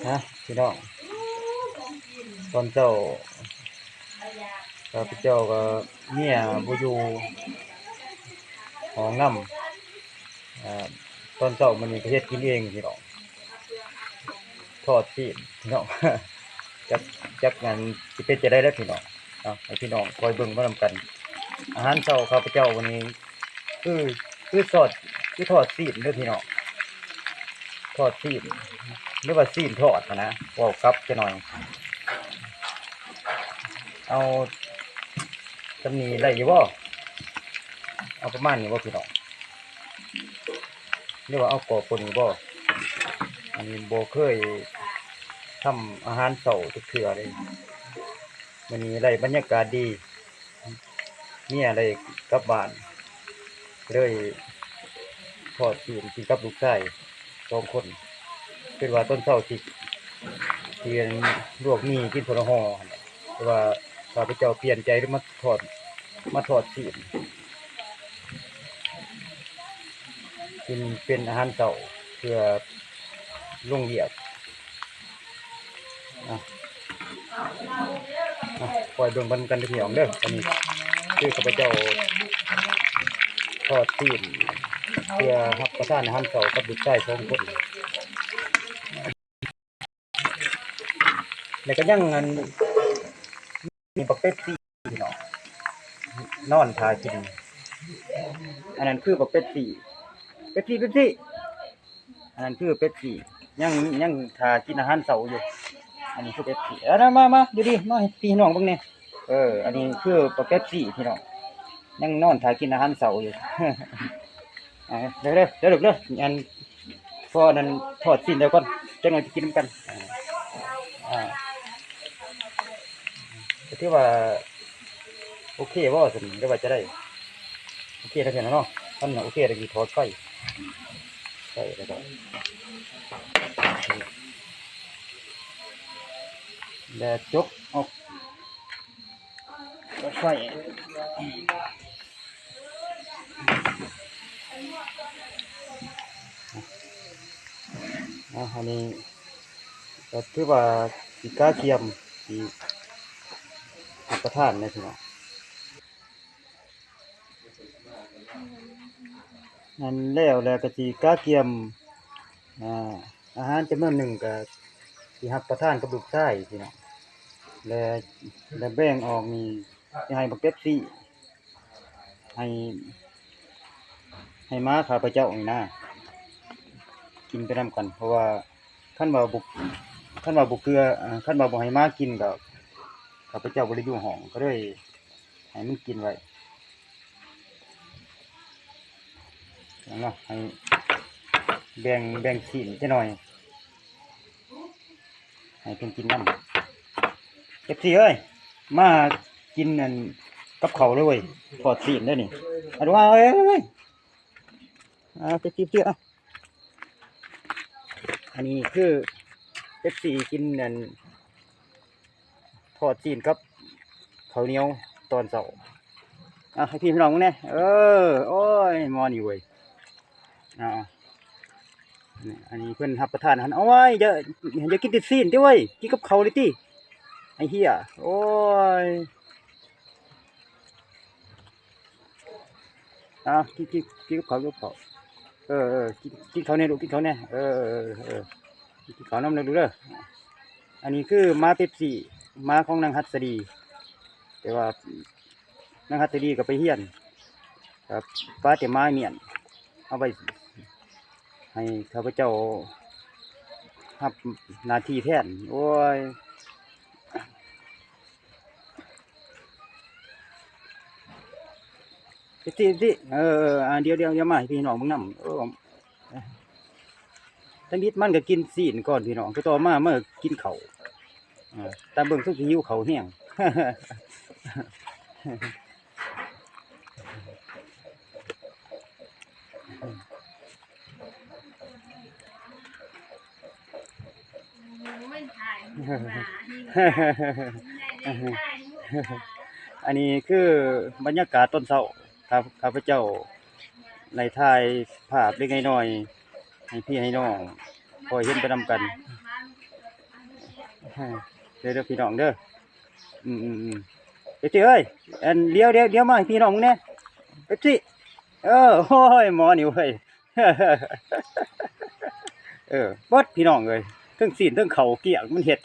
ນະພີ່ນ້ອງ, ຕອນເຊົ້າຂ້າພະເຈົ້າກໍເມຍບໍ່ຢູ່ຫ້ອງນຳ, ອາ ຕອນເຊົ້າມື້ນີ້ກໍເຮັດກິນເອງພີ່ນ້ອງ, ທອດຊີ້ນພີ່ນ້ອງ. ຈັກ ຈັກນັ້ນຊິເປັນຈັ່ງໃດແຫຼະພີ່ນ້ອງ. ເອົາ ໃຫ້ພີ່ນ້ອງຄອຍເບິ່ງໄປນຳກັນ. ອາຫານເຊົ້າຂ້າພະເຈົ້າມື້ນີ້ ຄື ຄືທອດ ຄືທອດຊີ້ນເດີພີ່ນ້ອງ, ທອດຊີ້ນ ຫຼືວ່າຊີ້ນທອດຫັ້ນນະ, ເວົ້າກັບຈັກໜ່ອຍ. ເອົາສ່ຳນີ້ໄດ້ຢູ່ບໍ່? ເອົາປະມານນີ້ບໍ່ພີ່ນ້ອງ? ຫຼືວ່າເອົາກອບກວ່ານີ້ບໍ່? ອັນນີ້ບໍ່ເຄີຍທຳອາຫານເຊົ້າຈັກເທື່ອເດ້. ມື້ນີ້ໄດ້ບັນຍາກາດດີ ເມຍໄດ້ກັບບ້ານ ເລີຍທອດຊີ້ນກິນກັບລູກຊາຍສອງຄົນ. ຄິດວ່າຕອນເຊົ້າຊິ ຊິລວກໝີ່ກິນຄົນລະຫໍ່ຫັ້ນແຫຼະ, ແຕ່ວ່າຂ້າພະເຈົ້າປ່ຽນໃຈ ມາທອດ ມາທອດຊີ້ນ ກິນເປັນອາຫານເຊົ້າເພື່ອລົງວຽກ. ອ່ະ ອ່ະ ຄອຍເບິ່ງນຳກັນເດີພີ່ນ້ອງເດີ. ອັນນີ້ຄືຂ້າພະເຈົ້າທອດຊີ້ນເພື່ອຮັບປະທານອາຫານເຊົ້າກັບລູກຊາຍສອງຄົນ. ແລ້ວກໍຍັງອັນ ມີບັກເປັບຊີພີ່ນ້ອງ ນອນຖ້າກິນ. ອັນນັ້ນຄືບັກເປັບຊີ ເປັບຊີ ເປັບຊີ. ອັນນັ້ນຄືເປັບຊີ ຍັງ ຍັງຖ້າກິນອາຫານເຊົ້າຢູ່. ອັນນີ້ຄືເປັບຊີ. ເອົານະ ມາ ມາ ຢູ່ດີ ມາໃຫ້ພີ່ນ້ອງເບິ່ງແດ່. ເອີ ອັນນີ້ຄືບັກເປັບຊີພີ່ນ້ອງ ຍັງນອນຖ້າກິນອາຫານເຊົ້າຢູ່. ເອີ ເດີ ເດີ ເດີ ລູກເດີ ອັນ ພໍອັນນັ້ນທອດຊີ້ນແລ້ວກ່ອນ ຈັກໜ່ອຍຊິກິນນຳກັນ. ອ່າ ກໍຖືວ່າໂອເຄບໍ່ຊັ້ນ ຫຼືວ່າຈະໄດ້ ໂອເຄແລ້ວເນາະ. ຄັນໂອເຄແລ້ວຊິຖອດໄຟ ໄຟແລ້ວກໍ ແລ້ວຈົກອອກ ໄຟ. ອ່າ ອັນນີ້ກໍຖືວ່າຊິກະກຽມ ຊິຮັບປະທານແລ້ວພີ່ນ້ອງ. ອັນແລ້ວ ແລ້ວກໍຊິກະກຽມ ອ່າ ອາຫານຈຳນວນໜຶ່ງກໍຊິຮັບປະທານກັບລູກຊາຍພີ່ນ້ອງ ແລະ ແລະແບ່ງອອກນີ້ຊິໃຫ້ບັກເປັບຊີ ໃຫ້ ໃຫ້ໝາຂ້າພະເຈົ້ານີ້ນະ ກິນໄປນຳກັນ. ເພາະວ່າຄັນວ່າບໍ່ ຄັນວ່າບໍ່ເກືອ ເອີ ຄັນວ່າບໍ່ໃຫ້ໝາກິນກໍ ຂ້າພະເຈົ້າບໍ່ໄດ້ຢູ່ຫ້ອງ ກໍເລີຍໃຫ້ມັນກິນໄວ້. ເນາະ ໃຫ້ແບ່ງ ແບ່ງຊີ້ນຈັກໜ່ອຍ ໃຫ້ເພິ່ນກິນນຳ. ເອັຟຊີເອີຍ ມາກິນອັນ ກັບເຂົ້າເລີຍເວີຍ ທອດຊີ້ນເດີນີ້. ອາ ດູວ່າເອີຍ ເອີຍ ເອີຍ ອ່າ ເອັຟຊີ ເອີຍ ອັນນີ້ຄືເອັຟຊີກິນອັນ ທອດຊີ້ນກັບເຂົ້າໜຽວຕອນເຊົ້າ. ອ່ະ ໃຫ້ພີ່ນ້ອງເບິ່ງແດ່. ເອີ ໂອ້ຍ ໝໍນີ້ເວີຍ. ເອົາ ນີ້ ອັນນີ້ເພິ່ນຮັບປະທານຫັ້ນ. ໂອ້ຍ ຢ່າ ຢ່າກິນແຕ່ຊີ້ນຕິເວີຍ ກິນກັບເຂົ້າເລີຍຕິ ໄອ້ເຫ້ຍ. ໂອ້ຍ ອ່າ ກິນ ກິນ ກິນກັບເຂົ້າ ກິນກັບເຂົ້າ. ເອີ ເອີ ກິນ ກິນເຂົ້າແດ່ລູກ ກິນເຂົ້າແດ່. ເອີ ເອີ ເອີ ກິນເຂົ້ານຳແດ່ລູກເດີ. ອັນນີ້ຄືໝາເປັບຊີ ໝາຂອງນາງຫັດສະດີ ແຕ່ວ່ານາງຫັດສະດີກໍໄປຮຽນ ກໍປາແຕ່ໝາມ້ຽນ ເອົາໄວ້ໃຫ້ຂ້າພະເຈົ້າຮັບໜ້າທີ່ແທນ. ໂອ້ຍ ເອັຟຊີ ເອັຟຊີ ເອີ ເອີ ອ່າ ດຽວ ດຽວ ດຽວມາໃຫ້ພີ່ນ້ອງເບິ່ງນຳ. ເອີ ທຳອິດມັນກໍກິນຊີ້ນກ່ອນພີ່ນ້ອງ ຄືຕໍ່ມາ ມາກິນເຂົ້າ. ອ່າ ຕາມເບິ່ງຄືຊິຫິວເຂົ້າແຮງ. ອັນນີ້ຄືບັນຍາກາດຕອນເຊົ້າ ຂ້າ ຂ້າພະເຈົ້າໄດ້ຖ່າຍພາບເລັກໆນ້ອຍໆ ໃຫ້ພີ່ໃຫ້ນ້ອງ ຄ່ອຍເຫັນໄປນຳກັນ. ເດີ ເດີພີ່ນ້ອງເດີ. ອືມໆໆ ເປັບຊີເອີຍ ອັນ ດຽວໆ ດຽວມາໃຫ້ພີ່ນ້ອງເບິ່ງແດ່ ເປັບຊີ. ເອີ ໂອ້ຍ ໝໍນີ້ເວີຍ ເອີ ເບິດພີ່ນ້ອງເອີຍ ເທິງຊີ້ນເທິງເຂົ້າກ້ຽງມັນເຮັດ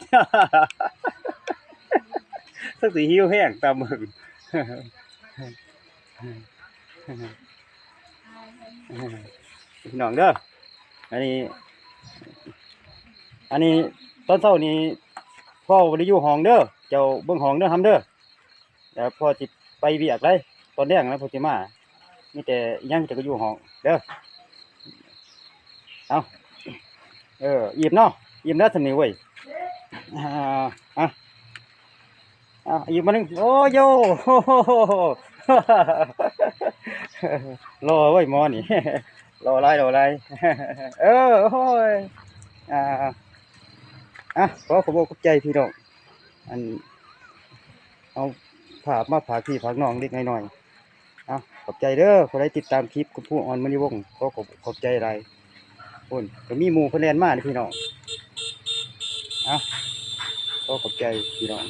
ສັກຊິຫິວແຮງຕາມເບິ່ງ. ພີ່ນ້ອງເດີ ອັນນີ້ ອັນນີ້ຕອນເຊົ້ານີ້ພໍ່ບໍ່ໄດ້ຢູ່ຫ້ອງເດີ ເຈົ້າເບິ່ງຫ້ອງເດີ ຮຳເດີ. ແລ້ວພໍ່ຊິໄປວຽກໃດ໋ ຕອນແລງນະພໍ່ຊິມາ ມີແຕ່ອີຫຍັງເຈົ້າກໍຢູ່ຫ້ອງເດີ. ເອົາ ເອີ ອີ່ມເນາະ ອີ່ມແລ້ວສ່ຳນີ້ເວີຍ. ອ່າ ອ່ະ ອ່ະ ອີກບາດໜຶ່ງ ໂອ້ໂຢ ຫຼໍ່ເວີຍໝໍນີ້ ຫຼໍ່ຫຼາຍ ຫຼໍ່ຫຼາຍ. ເອີ ໂອ້ຍ ອ່າ ອ່ະ ຂໍຂອບອົກຂອບໃຈພີ່ນ້ອງ ອັນ ເອົາພາບມາຝາກພີ່ຝາກນ້ອງເລັກໆນ້ອຍໆ. ເອົາ ຂອບໃຈເດີ ຜູ້ໃດຕິດຕາມຄລິບຄຸນຄູອອນມະນີວົງ ຂໍຂອບ ຂອບໃຈຫຼາຍ. ພຸ້ນ ກໍມີໝູ່ເພິ່ນແລ່ນມາເດ້ພີ່ນ້ອງ. ເອົາ ຂໍຂອບໃຈພີ່ນ້ອງ.